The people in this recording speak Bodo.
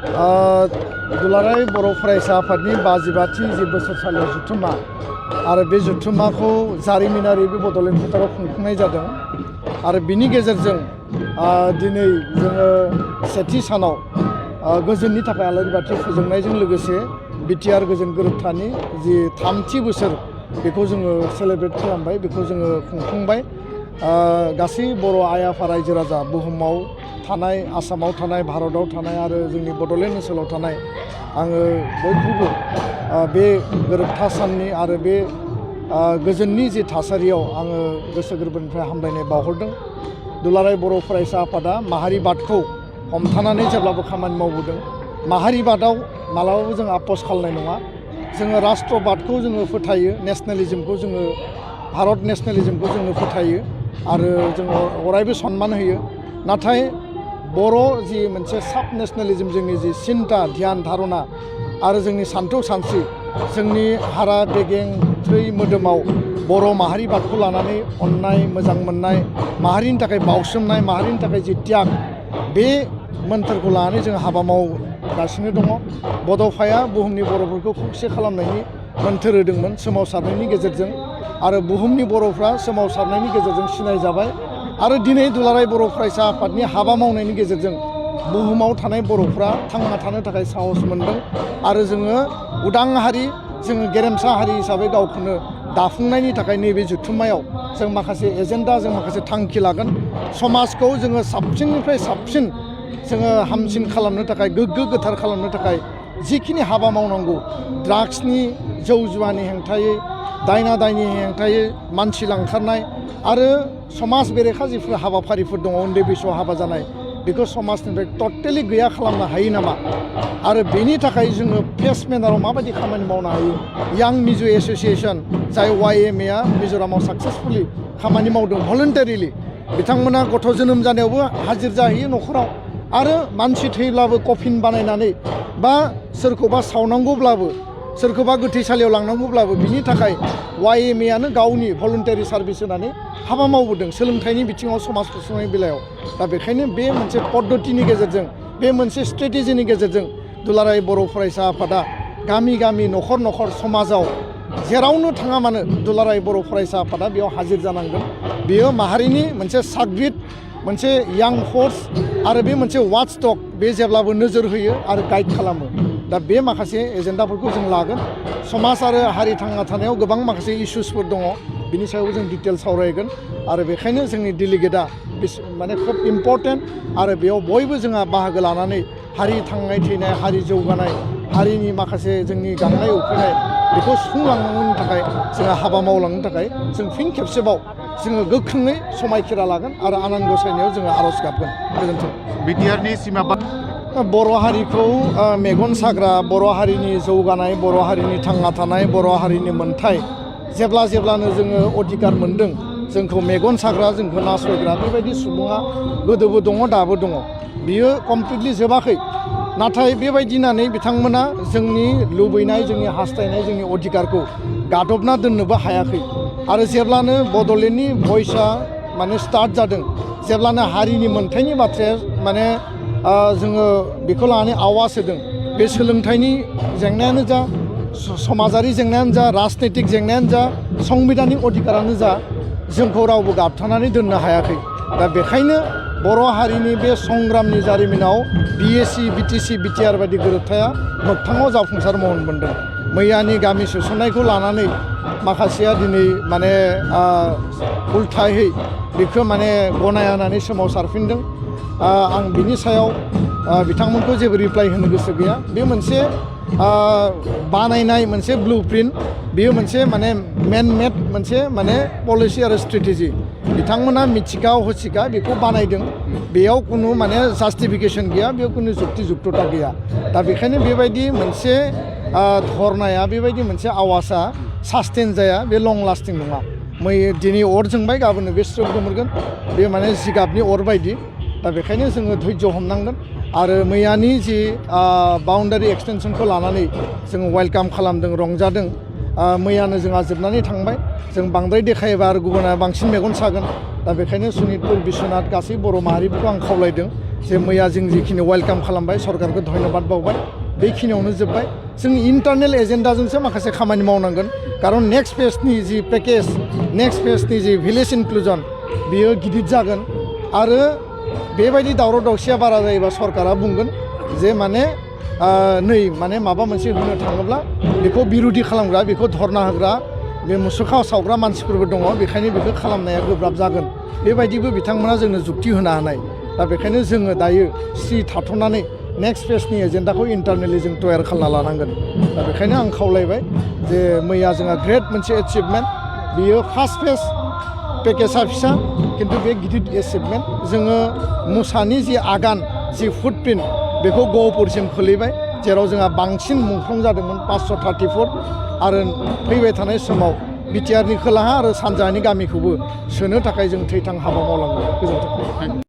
दुलाराय बर' फरायसा आफादनि 52थि जि बोसोरसालियाव जुथुमा आरो बे जुथुमाखौ जारिमिनारि बे बड'लेण्ड फोथाराव खुंफुंनाय जादों आरो बिनि गेजेरजों दिनै जोङो सेथि सानाव गोजोननि थाखाय आलारि बाथि फोजोंनायजों लोगोसे बिटिआर गोजोन गोरोबथानि जि 3थि बोसोर बेखौ जोङो सेलेब्रेट खालामबाय, बेखौ जोङो खुंफुंबाय। गासै बर' आइ आफा रायजो राजा बुहुमाव थानाय, आसामाव थानाय, भारताव थानाय आरो जोंनि बड'लेण्ड ओनसोलाव थानाय आङो बयखौबो बे गोरोबथा साननि आरो बे गोजोननि जि थासारियाव आङो गोसो गोरबोनिफ्राय हामलायनाय बावहरदों। दुलाराय बर' फरायसा आफादा माहारिबादखौ हमथानानै जेब्लाबो खामानि मावबोदों। माहारिबादाव मालाबाबो जों आपस खालामनाय नङा। जोङो राष्ट्रबादखौ जोङो फोथायो, नेसनेलिज्मखौ जोङो भारत नेसनेलिज्मखौ जोङो फोथायो आरो जोङो अरायबो सनमान होयो। नाथाय बर' जि मोनसे साब नेसनेलिज्म, जोंनि जि सिन्था ध्यान धारना आरो जोंनि सान्थौ सानस्रि, जोंनि हारा बेगें थै मोदोमाव बर' माहारिबादखौ लानानै अननाय, मोजां मोननाय, माहारिनि थाखाय बावसोमनाय, माहारिनि थाखाय जि त्याग, बे मोन्थोरखौ लानानै जों हाबा मावगासिनो दङ। बड'फाया बुहुमनि बर'फोरखौ खौसे खालामनायनि मोन्थोर होदोंमोन सोमावसारनायनि गेजेरजों, आरो बुहुमनि बर'फ्रा सोमावसारनायनि गेजेरजों सिनायजाबाय। आरो दिनै दुलाराय बर' फरायसा आफादनि हाबा मावनायनि गेजेरजों बुहुमाव थानाय बर'फ्रा थांना थानो थाखाय साहस मोनदों आरो जोङो उदां हारि, जोङो गेरेमसा हारि हिसाबै गावखौनो दाफुंनायनि थाखाय नैबे जुथुम्मायाव जों माखासे एजेन्डा, जों माखासे थांखि लागोन। समाजखौ जोङो साबसिननिफ्राय साबसिन जोङो हामसिन खालामनो थाखाय, गोग्गो गोथार खालामनो थाखाय जिखिनि हाबा मावनांगौ, ड्राग्सनि जौ जुवानि हेंथायै, दायना दायनि हेंथायै, मानसि लांखारनाय आरो समाज बेरेखा जिफोर हाबाफारिफोर दङ, उन्दै बैसोआव हाबा जानाय, बेखौ समाजनिफ्राय टटेलि गैया खालामनो हायो नामा आरो बेनि थाखाय जोङो फेस मेनाराव माबायदि खामानि मावनो हायो। यां मिजु एस'सिएसन, जाय YMA मिज'रामाव साक्सेसफुलि खामानि मावदों भलन्टारिलि, बिथांमोना गथ' जोनोम जानायावबो हाजिर जाहैयो न'खराव, आरो मानसि थैब्लाबो कफिन बानायनानै बा सोरखौबा सावनांगौब्लाबो, सोरखौबा गोथैसालियाव लांनांगौब्लाबो बिनि थाखाय YMAनो गावनि भलन्टारि सार्भिस होनानै हाबा मावबोदों सोलोंथाइनि बिथिङाव, समाज फोसाबनायनि बेलायाव। दा बेखायनो बे मोनसे पद्धतिनि गेजेरजों, बे मोनसे स्ट्रेटेजिनि गेजेरजों दुलाराय बर' फरायसा आफादा गामि गामि, न'खर न'खर, समाजाव जेरावनो थाङा मानो दुलाराय बर' फरायसा आफादा बेयाव हाजिर जानांगोन। बेयो माहारिनि मोनसे साग्रिद, मोनसे यां फर्स आरो बे मोनसे वाचडग, बे जेब्लाबो नोजोर होयो आरो गाइड खालामो। दा बे माखासे एजेन्डाफोरखौ जों लागोन। समाज आरो हारि थांना थानायाव गोबां माखासे इस्युसफोर दङ, बिनि सायाव जों डिटेल सावरायगोन आरो बेखायनो जोंनि डेलिगेटआ माने खोब इम्परटेन्ट आरो बेयाव बयबो जोंहा बाहागो लानानै हारि थांनाय थैनाय, हारि जौगानाय, हारिनि माखासे जोंनि गांनाय उखैनाय, बेखौ सुफुंलांनायनि थाखाय जोंहा हाबा मावलांनो थाखाय जों फिन खेबसेबाव जोङो गोख्रोङै समायखिरा लागोन आरो आनान गसायनायाव जोङो आर'ज गाबगोन। गोजोन्थों। बिटिआरनि सिमा बर' हारिखौ मेगन साग्रा, बर' हारिनि जौगानाय, बर' हारिनि थांना थानाय, बर' हारिनि मोन्थाय, जेब्लानो जोङो अधिकार मोन्दों, जोंखौ मेगन साग्रा, जोंखौ नासयग्रा बेबायदि सुबुङा गोदोबो दङ, दाबो दङ। बियो कमप्लिटलि जोबाखै। नाथाय बेबायदि होननानै बिथांमोना जोंनि लुबैनाय, जोंनि हास्थायनाय, जोंनि अधिकारखौ गादबना दोननोबो हायाखै। आरो जेब्लानो बड'लेण्डनि भइसआ माने स्टार्ट जादों, जेब्लानो हारिनि मोन्थायनि बाथ्राया माने जोङो बेखौ लानानै आवाज होदों, बे सोलोंथाइनि जेंनायानो जा, समाजारि जेंनायानो जा, राजनैतिक जेंनायानो जा, संबिधानिक अधिकारानो जा, जोंखौ रावबो गाबथानानै दोननो हायाखै। दा बेखायनो बर' हारिनि बे संग्रामनि जारिमिनाव BAC, BTC, BTR बायदि गोरोबथाया मोगथाङाव जाफुंसार महर मोनदों। मैयानि गामि सोसननायखौ लानानै माखासेया दिनै माने उल्थायै बेखौ माने गनायनानै सोमावसारफिनदों। आं बिनि सायाव बिथांमोनखौ जेबो रिप्लाइ होनो गोसो गैया। बे मोनसे बानायनाय मोनसे ब्लुप्रिन्ट, बेयो मोनसे माने मेड मोनसे माने पलिसि आरो स्ट्रेटेजि। बिथांमोना मिथिखा हसिखा बेखौ बानायदों, बेयाव खुनु माने जास्टिफिकेसन गैया, बेयाव खुनु जुक्ति जुक्तता गैया। दा बेखायनो बेबायदि मोनसे धरनाया, बेबायदि मोनसे आवाजआ सास्टेन जाया, बे लं लास्टिं नङा। दिनै अर जोंबाय, गाबोननो बे स्रोब गोमोरगोन, बे माने जिगाबनि अर बायदि। दा बेखायनो जोङो धैर्य हमनांगोन आरो मैयानि जि बाउन्डारि एक्सटेनसनखौ लानानै जोङो वेलकाम खालामदों, रंजादों। मैयानो जोंहा जोबनानै थांबाय, जों बांद्राय देखायोबा आरो गुबुना बांसिन मेगन सागोन। दा बेखायनो सनितपुर, बिश्वनाथ गासै बर' माहारिफोरखौ आं खावलायदों जे मैया जों जिखिनि वेलकाम खालामबाय सरकारखौ धन्यबाद बावबाय बेखिनियावनो जोब्बाय जों इन्टारनेल एजेन्डाजोंसो माखासे खामानि मावनांगोन खारन नेक्स्ट फेजनि जि पेकेज नेक्स्ट फेजनि जि भिलेज इनक्लुजन बियो गिदिर जागोन आरो बेबायदि दावराव दावसिया बारा जायोबा सरकारा बुंगोन जे माने नै माने माबा मोनसे होनो थाङोब्ला बेखौ बिरोधि खालामग्रा बेखौ धरना होग्रा बे मुसुखा सावग्रा मानसिफोरबो दङ बेखायनो बेखौ खालामनाया गोब्राब जागोन बेबायदिबो बिथांमोना जोंनो जुक्ति होनो हानाय दा बेखायनो जोङो दायो स्रि थाथ'नानै नेक्स्ट फेजनि एजेन्डाखौ इन्टारनेलि जों तयार खालामना लानांगोन दा बेखायनो आं खावलायबाय जे मैया जोंहा ग्रेट मोनसे एचिभमेन्ट बियो फार्स्ट फेज पेकेजआ फिसा खिन्थु बे गिदिर एचिभमेन्ट जोङो मुसानि जि आगान जि फुटप्रिन्ट बेखौ गहपुरसिम खोलैबाय जेराव जोंहा बांसिन मुंख्लं जादोंमोन 534 आरो फैबाय थानाय समाव बिटिआरनि खोलाहा आरो सानजाहानि गामिखौबो सोनो थाखाय जों थैथां हाबा मावलांगोन गोजोन्थों